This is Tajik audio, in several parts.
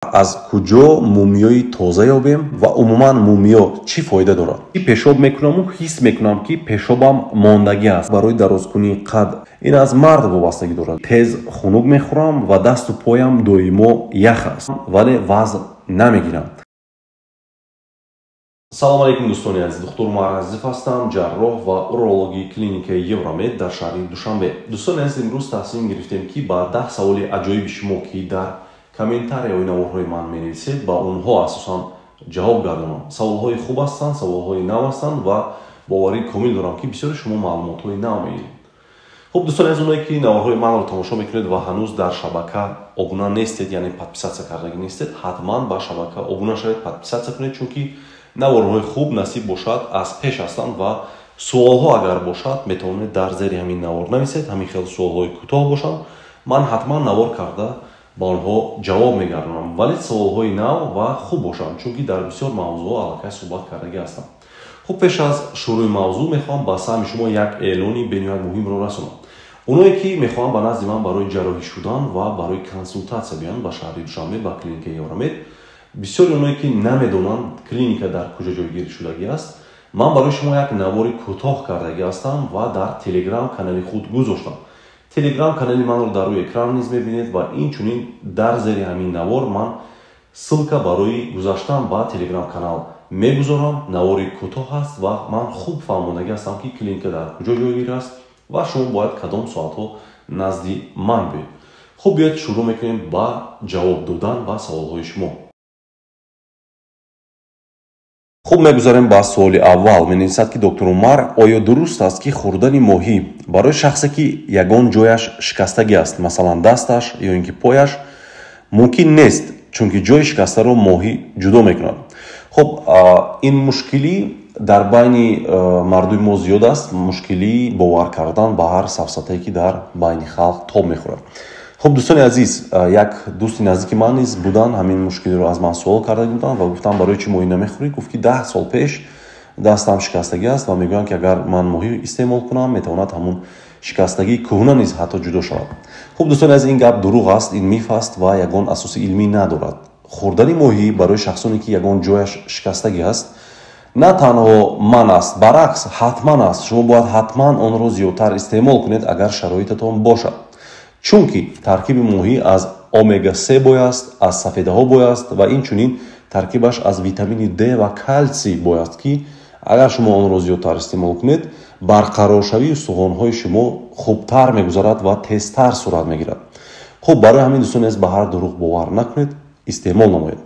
Аз куҷо мумиёи тоза ёбем ва умуман мумиё чӣ фоида дорад? Пешоб мекунаму ҳис мекунам, ки пешобам мондагӣ аст. Барои дарозкунии қад ин аз мард вобастагӣ дорад. Тез хунук мехӯрам ва дасту поям доимо ях аст, вале вазн намегирам. Салом алейкум, дӯстони азиз. Доктор Умар Азизов ҳастам, ҷарроҳ ва урологи клиникаи Евромед дар шаҳри Душанбе. Дӯстони азиз, имрӯз тасмим гирифтем, ки ба 10 саволи аҷоиби шумо, ки дар комментарияҳои наворҳои ман менависед, ба онҳо асосан ҷавоб гардонам. Саволҳои хуб ҳастанд, саволҳои нав ҳастанд ва боварии комил дорам, ки бисёри шумо маълумотҳои нав мегиред. Хуб, дӯстони азиз, оное ки наворҳои манро тамошо мекунед ва ҳанӯз дар шабака обуна нестед, яъне подписаться кардагӣ нестед, ҳатман ба шабака обуна шавед, подписаться кунед, чунки наворҳои хуб насиб бошад аз пеш ҳастанд ва суолҳо агар бошад, метавонед дар зери ҳамин навор нависед. Ҳамин хел суолҳои кӯтоҳ бошанд, ман ҳатман навор карда ба онҳо ҷавоб мегардонам, вале саволҳои нав ва хуб бошанд, чунки дар бисёр мавзӯъҳо аллакай суҳбат кардагӣ ҳастам. Хуб, пеш аз шурӯи мавзӯъ мехоҳам ба саҳми шумо як эълони бениҳоят муҳимро расонам. Оное ки мехоҳанд ба назди ман барои ҷарроҳӣ шудан ва барои консултатсия биёянд ба шаҳри Душанбе, ба клиникаи Евромед, бисёри оное ки намедонанд клиника дар куҷо ҷойгир шудагӣ аст, ман барои шумо як навори кӯтоҳ кардагӣ ҳастам ва дар телеграм канали худ гузоштам. Телеграм канали манро дар рӯи экран низ мебинед ва инчунин дар зери ҳамин навор ман ссылка барои гузаштан ба телеграм канал мегузорам. Навори кӯтоҳ аст ва ман хуб фаҳмондагӣ ҳастам, ки клиника дар куҷо ҷойгир аст ва шумо бояд кадом соатҳо назди ман биёед. Хуб, биёед шурӯъ мекунем ба ҷавоб додан ба саволҳои шумо. Хуб, мегузарем ба суоли аввал. Менависад, ки доктор Умар, оё дуруст аст, ки хӯрдани моҳӣ барои шахсе, ки ягон ҷояш шикастагӣ аст, масалан дасташ ё ин ки пояш, мумкин нест, чунки ҷои шикастаро моҳӣ ҷудо мекунад? Хуб, ин мушкилӣ дар байни мардуми мо зиёд аст, мушкилии бовар кардан ба ҳар сафсатае, ки дар байни халқ тоб мехӯрад. Хуб, дӯстони азиз, як дӯсти наздики ман низ буданд, ҳамин мушкилиро аз ман суол карда буданд ва гуфтам: «Барои чӣ моҳӣ намехӯрӣ?» Гуфт, ки 10 сол пеш дастам шикастагӣ аст ва мегӯянд, ки агар ман моҳӣ истеъмол кунам, метавонад ҳамун шикастагии кӯҳна низ ҳатто ҷудо шавад. Хуб, дӯстони азиз, ин гап дурӯғ аст, ин миф аст ва ягон асоси илмӣ надорад. Хӯрдани моҳӣ барои шахсоне, ки ягон ҷояш шикастагӣ аст, на танҳо ман аст, баръакс, ҳатман аст. Шумо бояд ҳатман онро зиёдтар истеъмол кунед, агар шароитатон бошад, чунки таркиби моҳӣ аз омега 3 бой аст, аз сафедаҳо бой аст ва инчунин таркибаш аз витамини Д ва калсий бой аст, ки агар шумо онро зиёдтар истеъмол кунед, барқароршавии устухонҳои шумо хубтар мегузарад ва тезтар сурат мегирад. Хуб, барои ҳамин, дӯстони азиз, ба ҳар дурӯғ бовар накунед, истеъмол намоед.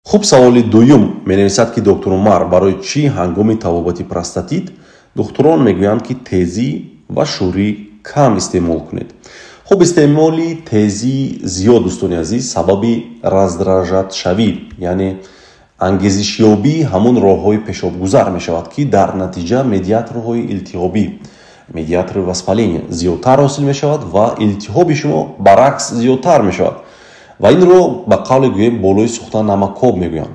Хуб, саволи дуюм менависад, ки доктор Умар, барои чӣ ҳангоми табобати простатит духтурон мегӯянд, ки тезӣ ва шӯрӣ кам истеъмол кунед? Хуб, истеъмоли тезӣ зиёд, дӯстони азиз, сабаби раздражатшавӣ, яъне ангезишёбии ҳамон роҳҳои пешобгузар мешавад, ки дар натиҷа медиаторҳои илтиҳобӣ, медиатори воспаления зиёдтар ҳосил мешавад ва илтиҳоби шумо баръакс зиёдтар мешавад ва инро ба қавле гӯем, болои сӯхта намакоб мегӯянд.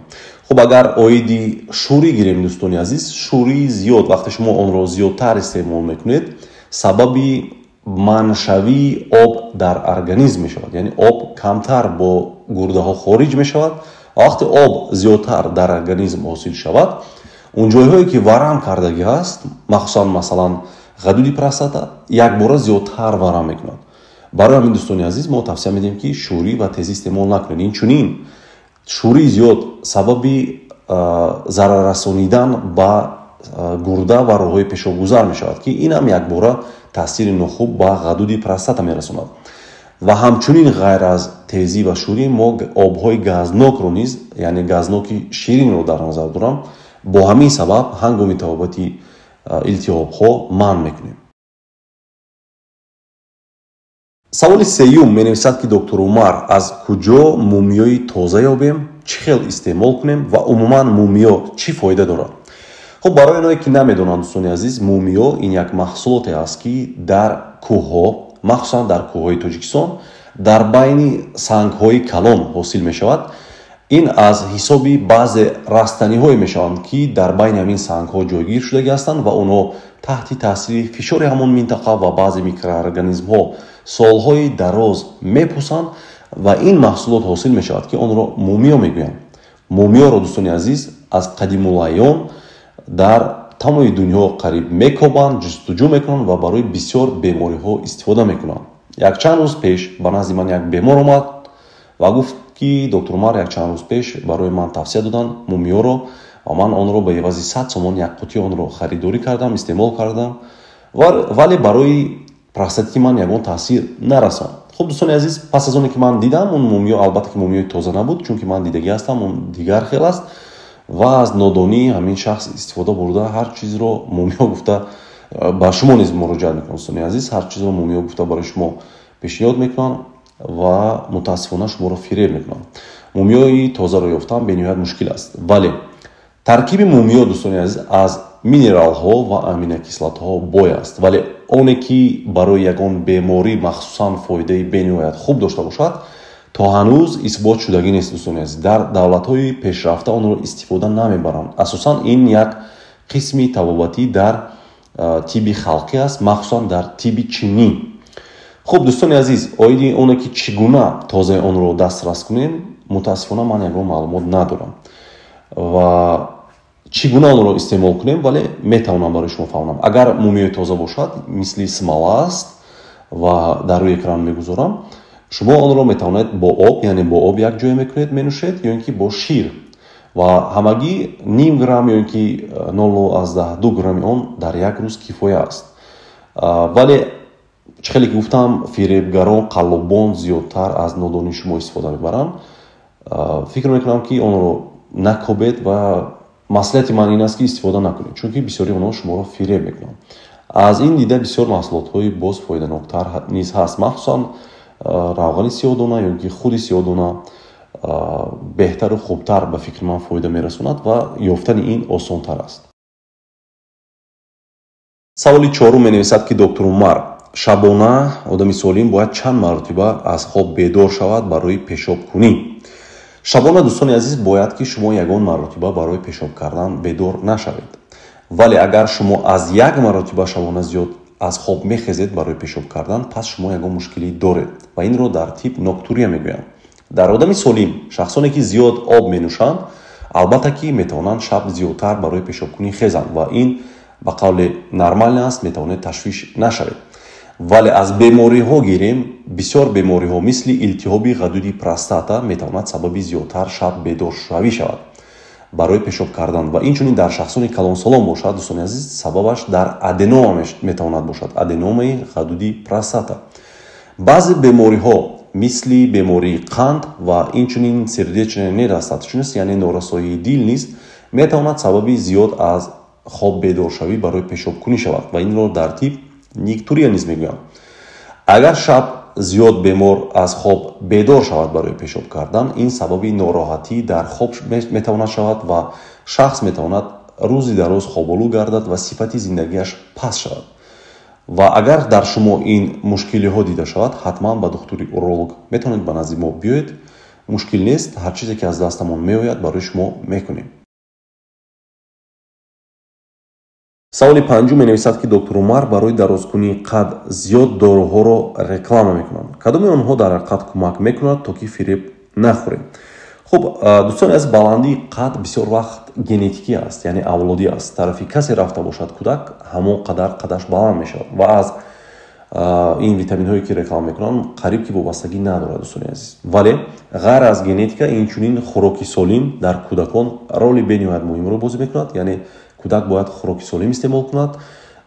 Хуб, агар оиди шӯрӣ гирем, дӯстони азиз, шӯрии зиёд, вақте шумо онро зиёдтар истеъмол мекунед, сабаби манъшавии об дар организм мешавад, яъне об камтар бо гурдаҳо хориҷ мешавад ва вақте об зиёдтар дар организм ҳосил шавад, он ҷойҳое ки варам кардагӣ ҳаст, махсусан масалан ғадуди простата, якбора зиёдтар варам мекунад. Барои ҳамин, дӯстони азиз, мо тавсия медиҳем, ки шӯрӣ ва тезӣ истеъмол накунед. Инчунин шӯрии зиёд сабаби зараррасонидан ба гурда ва роҳҳои пешобгузар мешавад, ки ин ҳам якбора таъсири нохуб ба ғадуди простата мерасонад. Ва ҳамчунин ғайр аз тезӣ ва шӯрӣ мо обҳои газнокро низ, яъне газноки ширинро дар назар дорам, бо ҳамин сабаб ҳангоми табобати илтиҳобҳо манъ мекунем. Саволи сеюм менависад, ки доктор Умар, аз куҷо мумиёи тоза ёбем, чӣ хел истеъмол кунем ва умуман мумиё чӣ фоида дорад? Хуб, барои оное ки намедонанд, дӯстони азиз, мумиё ин як маҳсулоте аст, ки дар кӯҳҳо, махсусан дар кӯҳҳои Тоҷикистон, дар байни сангҳои калон ҳосил мешавад. Ин аз ҳисоби баъзе растаниҳое мешаванд, ки дар байни ҳамин сангҳо ҷойгир шудагӣ ҳастанд ва онҳо таҳти таъсири фишори ҳамон минтақа ва баъзе микроорганизмҳо Солҳои дароз мепусанд ва ин маҳсулот ҳосил мешавад, ки онро мумиё мегӯянд. Мумиёро, дӯстони азиз, аз қадимулайём дар тамоми дунё қариб мекобанд, ҷустуҷӯ мекунанд ва барои бисёр бемориҳо истифода мекунанд. Якчанд рӯз пеш ба назди ман як бемор омад ва гуфт, ки доктор Умар якчанд рӯз пеш барои ман тавсия доданд мумиёро ва ман онро ба ивази 100 сомон як қутӣ онро харидорӣ кардам, истеъмол кардам, вале барои простатити ман ягон таъсир нарасонд. Хуб, дӯстони азиз, пас аз оне ки ман дидам, он мумиё албатта ки мумиёи тоза набуд, чунки ман дидагӣ ҳастам, он дигар хел аст ва аз нодонии ҳамин шахс истифода бурда ҳар чизро мумиё гуфта ба шумо низ муроҷиат мекунам. Дӯстони азиз, ҳар чизро мумиё гуфта барои шумо пешниҳод мекунам ва мутаассифона шуморо фиреб мекунам. Мумиёи тозаро ёфтан бениҳоят мушкил аст, вале таркиби мумиё, дӯстони азиз, аз минералҳо ва аминокислотаҳо бой аст, вале оне ки барои ягон беморӣ махсусан фоидаи бениҳоят хуб дошта бошад, то ҳанӯз исбот шудагӣ нест. Дӯстони азиз, дар давлатҳои пешрафта онро истифода намебаранд. Асосан ин як қисми табобатӣ дар тибби халқӣ аст, махсусан дар тибби чинӣ. Хуб, дӯстони азиз, оиди оне ки чӣ гуна тозаи онро дастрас кунем, мутаассифона ман ягон маълумот надорам ва чӣ гуна онро истеъмол кунем, вале метавонам барои шумо фаҳмонам. Агар мумиёи тоза бошад, мисли смола аст ва дар рӯи экран мегузорам, шумо онро метавонед бо об, яъне бо об якҷоя мекунед, менӯшед, ё ин ки бо шир ва ҳамагӣ ним грамм ё ин ки 0,2 грамми он дар як рӯз кифоя аст. Вале чӣ хеле ки гуфтам, фиребгарон, қаллобон зиёдтар аз нодонии шумо истифода мебаранд. Фикр мекунам, ки онро накобед ва маслиҳати ман ин аст, ки истифода накунед, чунки бисёри онҳо шуморо фиреб мекунанд. Аз ин дида бисёр маҳсулотҳои боз фоиданоктар низ ҳаст, махсусан равғани сиёҳдона ё ки худи сиёҳдона беҳтару хубтар ба фикри ман фоида мерасонад ва ёфтани ин осонтар аст. Саволи чорум менависад, ки доктор Умар, шабона одами солим бояд чанд маротиба аз хоб бедор шавад барои пешобкунӣ? Шабона, дӯстони азиз, бояд ки шумо ягон маротиба барои пешоб кардан бедор нашавед, вале агар шумо аз як маротиба шабона зиёд аз хоб мехезед барои пешоб кардан, пас шумо ягон мушкилӣ доред ва инро дар тиб ноктурия мегӯянд. Дар одами солим, шахсоне ки зиёд об менӯшанд, албатта ки метавонанд шаб зиёдтар барои пешобкунӣ хезанд ва ин ба қавле нормально аст, метавонед ташвиш нашавед. Вале аз бемориҳо гирем, бисёр бемориҳо мисли илтиҳоби ғадуди простата метавонад сабаби зиёдтар шаб бедоршавӣ шавад барои пешоб кардан ва инчунин дар шахсони калонсолон бошад, дӯстони азиз, сабабаш дар аденома метавонад бошад, аденомаи ғадуди простата. Баъзе бемориҳо мисли бемории қанд ва инчунин сердечная недостаточность, яъне норасоии дил низ метавонад сабаби зиёд аз хоб бедоршавӣ барои пешобкунӣ шавад ва инро дар тиб никтурия низ мегӯянд. Агар шаб зиёд бемор аз хоб бедор шавад барои пешоб кардан, ин сабаби нороҳатӣ дар хоб метавонад шавад ва шахс метавонад рӯзи дароз хоболӯ гардад ва сифати зиндагиаш паст шавад. Ва агар дар шумо ин мушкилиҳо дида шавад, ҳатман ба духтури уролог метавонед ба назди мо биёед. Мушкил нест, ҳар чизе ки аз дастамон меояд, барои шумо мекунем. Саволи панҷум менависад, ки доктор Умар, барои дарозкунии қад зиёд доруҳоро реклама мекунанд. Кадоми онҳо дар ҳақиқат кӯмак мекунад, то ки фиреб нахӯрем? Хуб, дӯстони азиз, баландии қад бисёр вақт генетикӣ аст, яъне авлодӣ аст. Тарафи касе рафта бошад кӯдак, ҳамон қадар қадаш баланд мешавад ва аз ин витаминҳое ки реклама мекунанд, қариб ки вобастагӣ надорад, дӯстони азиз. Вале ғайр аз генетика, инчунин хӯроки солим дар кӯдакон роли бениҳоят муҳимро бозӣ мекунад, яъне кӯдак бояд хӯроки солим истеъмол кунад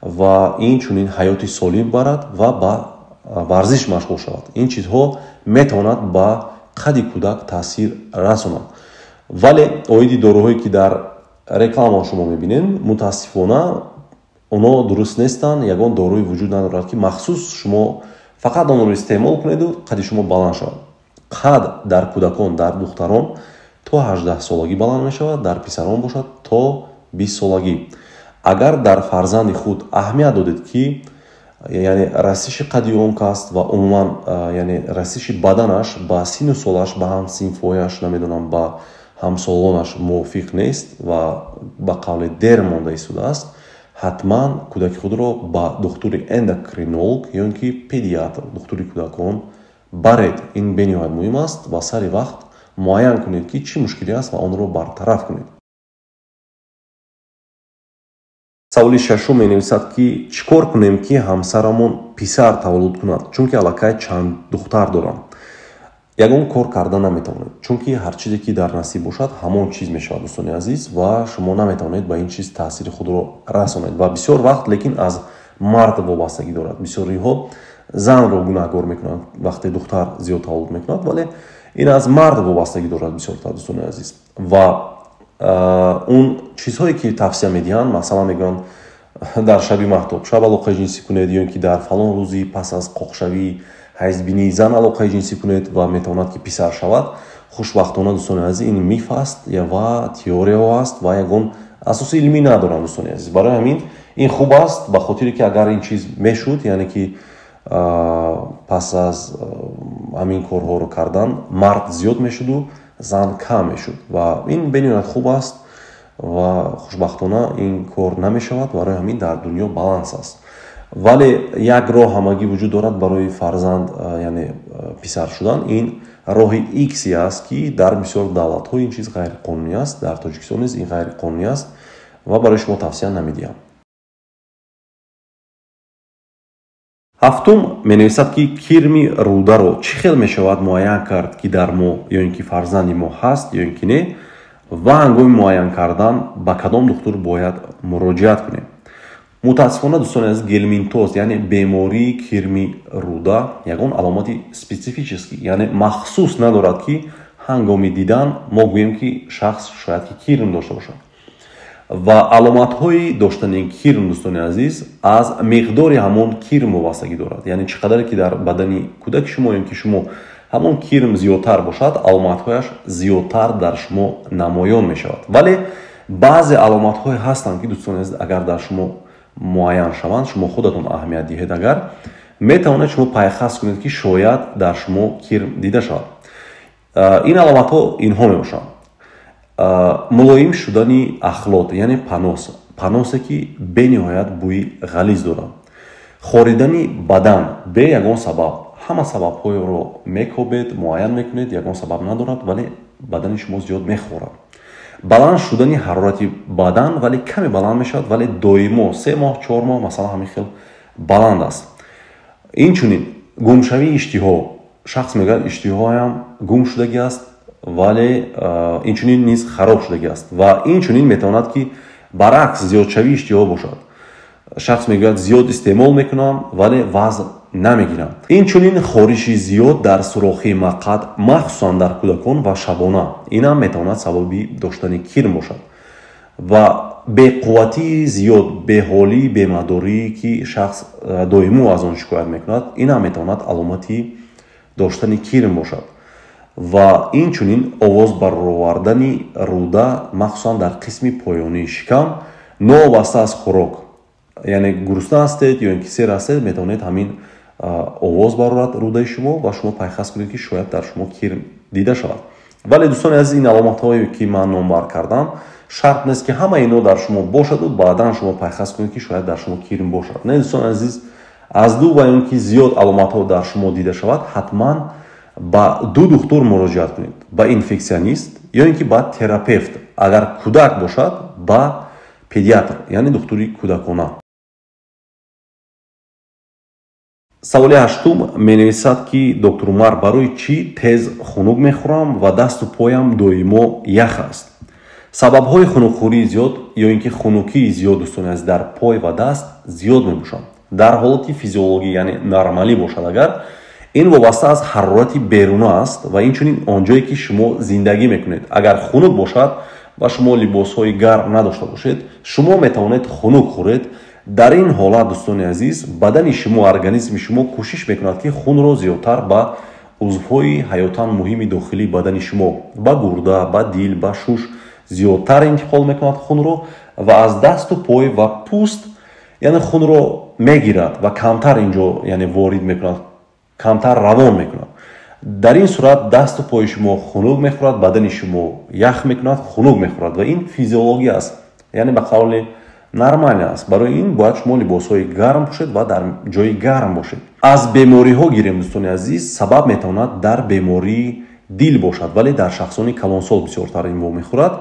ва инчунин ҳаёти солим барад ва ба варзиш машғул шавад. Ин чизҳо метавонад ба қади кӯдак таъсир расонад. Вале оиди доруҳое ки дар реклама шумо мебинед, мутаассифона онҳо дуруст нестанд. Ягон доруи вуҷуд надорад, ки махсус шумо фақат онро истеъмол кунеду қади шумо баланд шавад. Қад дар кӯдакон, дар духтарон то 18 солагӣ баланд мешавад, дар писарон бошад то 20 солагӣ. Агар дар фарзанди худ аҳамият додед, ки яъне расиши қади он каст ва умуман яъне расиши баданаш ба сину солаш, ба ҳамсинфҳояш, намедонам, ба ҳамсолонаш мувофиқ нест ва ба қавле дер монда истодааст, ҳатман кӯдаки худро ба духтури эндокринолог ё ин ки педиатр, духтури кӯдакон баред. Ин бениҳоят муҳим аст ва сари вақт муайян кунед, ки чӣ мушкиле аст ва онро бартараф кунед. Саволи шашум менависад, ки чӣ кор кунем, ки ҳамсарамон писар таваллуд кунад, чунки аллакай чанд духтар дорам. Ягон кор карда наметавонед, чунки ҳар чизе ки дар насиб бошад, ҳамон чиз мешавад, дӯстони азиз, ва шумо наметавонед ба ин чиз таъсири худро расонед. Ва бисёр вақт лекин аз мард вобастагӣ дорад. Бисёриҳо занро гунаҳгор мекунанд, вақте духтар зиёд таваллуд мекунад, вале ин аз мард вобастагӣ дорад бисёртар, дӯстони азиз. Ва он чизҳое ки тавсия медиҳанд, масалан мегӯянд, дар шаби маҳтоб шаб алоқаи ҷинсӣ кунед, ё ин ки дар фалон рӯзи пас аз қоқшавӣ ҳайзбинии зан алоқаи ҷинсӣ кунед ва метавонад ки писар шавад. Хушбахтона, дӯстони азиз, ин миф аст ва теорияҳо аст ва ягон асоси илмӣ надоранд, дӯстони азиз. Барои ҳамин ин хуб аст, ба хотире ки агар ин чиз мешуд, яъне ки пас аз ҳамин корҳоро кардан мард зиёд мешуду зан кам мешуд, ва ин бениҳоят хуб аст ва хушбахтона ин кор намешавад. Барои ҳамин дар дунё баланс аст. Вале як роҳ ҳамагӣ вуҷуд дорад барои фарзанд, яъне писар шудан. Ин роҳи икси аст, ки дар бисёр давлатҳо ин чиз ғайриқонунӣ аст, дар Тоҷикистон низ ин ғайриқонунӣ аст ва барои шумо тавсия намедиҳам. Ҳафтум менависад, ки кирми рударо чӣ хел мешавад муайян кард, ки дар мо ё ин ки фарзанди мо ҳаст ё ин ки не, ва ҳангоми муайян кардан ба кадом духтур бояд муроҷиат кунем. Мутаассифона, дӯстони азиз, гельминтоз, яъне бемории кирми руда, ягон аломати специфический, яъне махсус надорад, ки ҳангоми дидан мо гӯем, ки шахс шояд ки кирм дошта бошад. Ва аломатҳои доштани кирм, дӯстони азиз, аз миқдори ҳамон кирм вобастагӣ дорад, яъне чӣ қадаре ки дар бадани кӯдаки шумо ё ки шумо ҳамон кирм зиёдтар бошад, аломатҳояш зиёдтар дар шумо намоён мешавад. Вале баъзе аломатҳое ҳастанд, ки, дӯстони азиз, агар дар шумо муайян шаванд, шумо худатон аҳамият диҳед, агар метавонед шумо пайхас кунед, ки шояд дар шумо кирм дида шавад. Ин аломатҳо инҳо мебошанд: мулоим шудани ахлот, яъне панос, паносе ки бениҳоят бӯи ғализ дорад, хоридани бадан бе ягон сабаб, ҳама сабабҳоеро мекобед, муайян мекунед, ягон сабаб надорад, вале бадани шумо зиёд мехорад, баланд шудани ҳарорати бадан, вале каме баланд мешавад, вале доимо 3 моҳ, 4 моҳ масалан ҳамин хел баланд аст. Инчунин гумшавии иштиҳо, шахс мегӯяд, иштиҳоям гум шудагӣ аст, вале инчунин низ хароб шудагӣ аст. Ва инчунин метавонад ки баръакс зиёдшавии иштиҳо бошад, шахс мегӯяд, зиёд истеъмол мекунам, вале вазн намегирам. Инчунин хориши зиёд дар сурохи мақад, махсусан дар кӯдакон ва шабона, инам метавонад сабаби доштани кирм бошад. Ва беқувватии зиёд, беҳолӣ, бемадорӣ, ки шахс доимо аз он шикоят мекунад, инам метавонад аломати доштани кирм бошад. Ва инчунин овоз баровардани руда, махсусан дар қисми поёнии шикам, новобаста аз хӯрок, яъне гурусна ҳастед ё ин ки сер ҳастед, метавонед ҳамин овоз барорад рудаи шумо ва шумо пайхас кунед, ки шояд дар шумо кирм дида шавад. Вале, дӯстони азиз, ин аломатҳое ки ман номбар кардам, шарт нест, ки ҳама ино дар шумо бошаду баъдан шумо пайхас кунед, ки шояд дар шумо кирм бошад. Не, дӯстони азиз, аз ду ва ё ки зиёд аломатҳо дар шумо дида шавад, ҳатман ба ду духтур муроҷиат кунед: ба инфексионист ё ин ки ба терапевт, агар кӯдак бошад, ба педиатр, яъне духтури кӯдакона. Саволи ҳаштум менависад, ки доктор Умар, барои чӣ тез хунук мехӯрам ва дасту поям доимо ях аст? Сабабҳои хунукхӯрии зиёд ё ин ки хунукии зиёд, дӯстони азиз, дар пой ва даст зиёд мебошанд. Дар ҳолати физиологӣ, яъне нормалӣ бошад агар, ин вобаста аз ҳарорати беруна аст ва инчунин он ҷое ки шумо зиндагӣ мекунед. Агар хунук бошад ва шумо либосҳои гарм надошта бошед, шумо метавонед хунук хӯред. Дар ин ҳолат, дӯстони азиз, бадани шумо, организми шумо кӯшиш мекунад, ки хунро зиёдтар ба узвҳои ҳаётан муҳими дохилии бадани шумо, ба гурда, ба дил, ба шуш зиёдтар интиқол мекунад хунро ва аз дасту пой ва пӯст, яъне хунро мегирад ва камтар инҷо, яъне ворид мекунад, камтар равон мекунад. Дар ин сурат дасту пои шумо хунук мехӯрад, бадани шумо ях мекунад, хунук мехӯрад ва ин физиология аст, яъне ба қавли нормально аст. Барои ин бояд шумо либосҳои гарм пӯшед ва дар ҷои гарм бошед. Аз бемориҳо гирем, дӯстони азиз, сабаб метавонад дар бемории дил бошад, вале дар шахсони калонсол бисёртар ин вомехӯрад.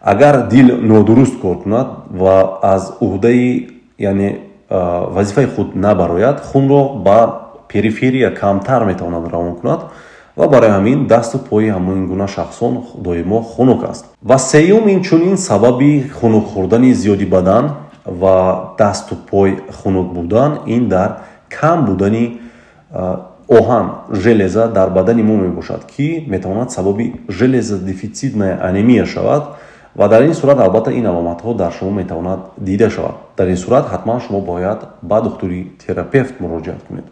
Агар дил нодуруст кор кунад ва аз уҳдаи, яъне вазифаи худ набарояд, хунро ба периферия камтар метавонад равон кунад ва барои ҳамин дасту пои ҳамин гуна шахсон доимо хунук аст. Ва сеюм, инчунин сабаби хунук хӯрдани зиёди бадан ва дасту пой хунук будан ин дар кам будани оҳан, железа дар бадани мо мебошад, ки метавонад сабаби железодефицитная анемия шавад ва дар ин сурат албатта ин аломатҳо дар шумо метавонад дида шавад. Дар ин сурат ҳатман шумо бояд ба духтури терапевт муроҷиат кунед.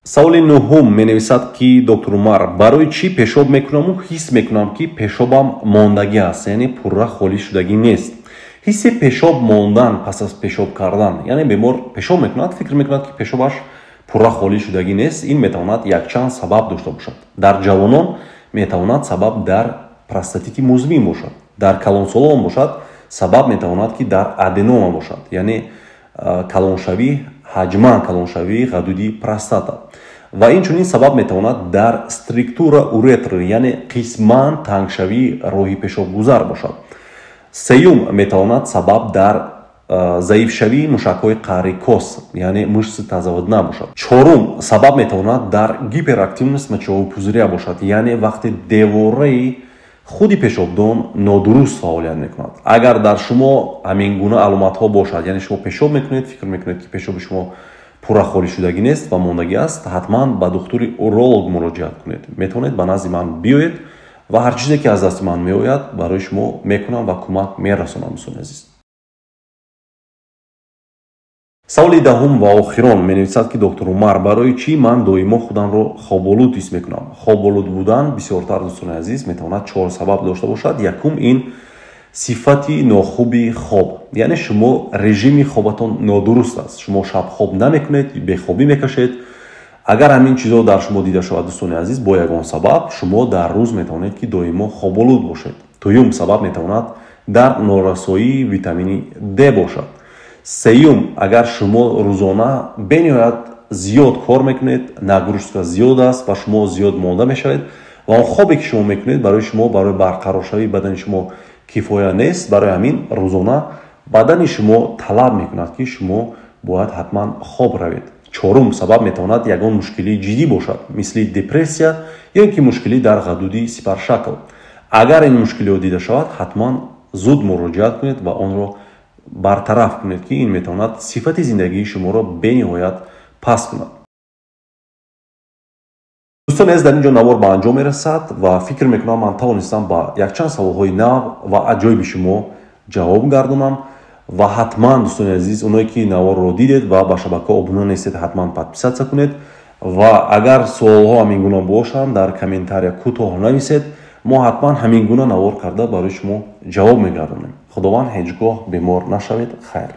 Саволи нуҳум менависад, ки доктор Умар, барои чӣ пешоб мекунаму ҳис мекунам, ки пешобам мондагӣ аст, яъне пурра холӣ шудагӣ нест. Ҳисси пешоб мондан пас аз пешоб кардан, яъне бемор пешоб мекунад, фикр мекунад, ки пешобаш пурра холӣ шудагӣ нест, ин метавонад якчанд сабаб дошта бошад. Дар ҷавонон метавонад сабаб дар простатити музмин бошад, дар калонсолон бошад сабаб метавонад, ки дар аденома бошад, яъне калоншавӣ, ҳаҷман калоншавии ғадуди простата. Ва инчунин сабаб метавонад дар структура уретры, яъне қисман тангшавии роҳи пешобгузар бошад. Сеюм метавонад сабаб дар заифшавии мушакҳои қаъри кос, яъне мышцы тазоводна бошад. Чорум сабаб метавонад дар гиперактивность мочевого пузыря бошад, яъне вақте девораи худи пешобдон нодуруст фаъолият мекунад. Агар дар шумо ҳамин гуна аломатҳо бошад, яъне шумо пешоб мекунед, фикр мекунед, ки пешоби шумо пурра холӣ шудагӣ нест ва мондагӣ аст, ҳатман ба духтури уролог муроҷиат кунед. Метавонед ба назди ман биёед ва ҳар чизе ки аз дасти ман меояд барои шумо мекунам ва кӯмак мерасонам, дӯстони азиз. Саволи даҳум ва охирон менависад, ки доктор Умар, барои чӣ ман доимо худамро хоболуд ҳис мекунам? Хоболуд будан бисёртар, дӯстони азиз, метавонад чор сабаб дошта бошад. Якум ин сифати нохуби хоб, яъне шумо режими хобатон нодуруст аст, шумо шаб хоб намекунед, бехобӣ мекашед. Агар ҳамин чизо дар шумо дида шавад, дӯстони азиз, бо ягон сабаб шумо дар рӯз метавонед, ки доимо хоболуд бошед. Дуюм сабаб метавонад дар норасоии витамини Д бошад. Сеюм, агар шумо рӯзона бениҳоят зиёд кор мекунед, нагрузка зиёд аст ва шумо зиёд монда мешавед ва он хобе ки шумо мекунед барои шумо, барои барқароршавии бадани шумо кифоя нест, барои ҳамин рӯзона бадани шумо талаб мекунад, ки шумо бояд ҳатман хоб равед. Чорум сабаб метавонад ягон мушкилии ҷиддӣ бошад, мисли депрессия ё ин ки мушкилӣ дар ғадуди сипаршакл. Агар ин мушкилиҳо дида шавад, ҳатман зуд муроҷиат кунед ва онро бартараф кунед, ки ин метавонад сифати зиндагии шуморо бениҳоят паст кунад. Дӯстони азиз, дар ин ҷо навор ба анҷом мерасад ва фикр мекунам ман тавонистам ба якчанд саволҳои нав ва аҷоиби шумо ҷавоб гардонам. Ва ҳатман, дӯстони азиз, оное ки наворро дидед ва ба шабака обуна нестед, ҳатман подписаться кунед ва агар суолҳо ҳамин гуна бошанд, дар комментария кӯтоҳ нависед, мо ҳатман ҳамин гуна навор карда барои шумо ҷавоб мегардонем. Худованд ҳеҷ гоҳ бемор нашавед. Хайр.